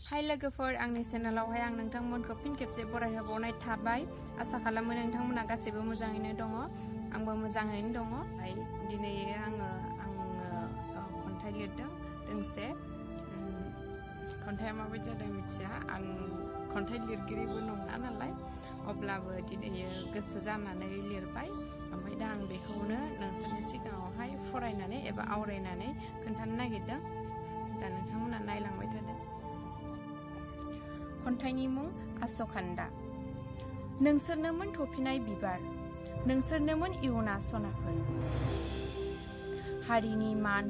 हाय लोगोफोर आंनि चेनेलावहाय आं नोंथांमोनखौ फिन खेबसे बरायहोबावनाय थाबाय आसा खालामो नोंथांमोना गासैबो मोजाङैनो दङ आंबो मोजाङैनो दङ दिनै आङो खन्थाइ लिरदों दोंसे खन्थाइया माबायदि जादों मिथिया आं खन्थाइ लिरगिरिबो नङा नालाय अब्लाबो दिनै गोसो जानानै लिरबाय ओमफ्राय दा आं बेखौनो नोंसोरनि सिगाङावहाय फरायनानै एबा आवरायनानै खोन्थानो नागिरदों दा नोंथांमोना नायलांबाय थादो। खन्थाइनि मुं आसखान्दा। नोंसोरनोमोन थफिनाय बिबार, नोंसोरनोमोन इयुना सनाफोर। हारिनि मान,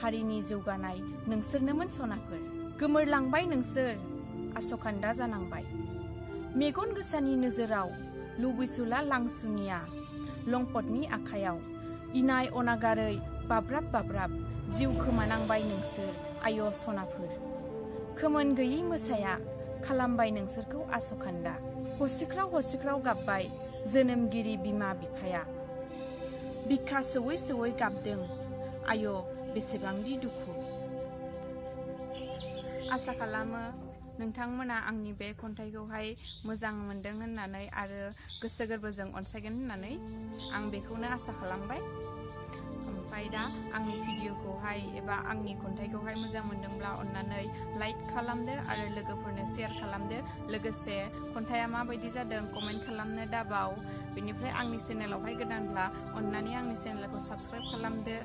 हारिनि जौगानाय नोंसोरनोमोन सनाफोर। गोमोरलांबाय नोंसोर, आसखान्दा जानांबाय। मेगन गोसानि नोजोराव लुबैसुला लांसुनिया लंपटनि आखायाव इनाय अनागारै बाब्राब बाब्राब जिउ खोमानांबाय नोंसोर आय सनाफोर। खोमोन गैयै मोसाया खालामबाय नोंसोरखौ आसखान्दा। हसिख्राव हसिख्राव गाबबाय जोनोमगिरि बिमा बिफाया। बिखा सौवै सौवै गाबदों आय बेसेबांदि दुखु। आसा खालामो नोंथांमोना आंनि बे खन्थाइखौहाय मोजां मोनदों होननानै आरो गोसो गोरबोजों अनसायगोन होननानै आं बेखौनो आसा खालामबाय। ओमफ्राय दा आंनि भिडिअखौहाय एबा आंनि खन्थाइखौहाय मोजां मोनदोंब्ला अन्नानै लाइक खालामदो आरो लोगोफोरनो शेयार खालामदो। लोगोसे खन्थाइया माबायदि जादों कमेन्ट खालामनो दाबाव। बेनिफ्राय आंनि चेनेलावहाय गोदानब्ला अन्नानै आंनि चेनेलखौ साबस्क्राइब खालामदो।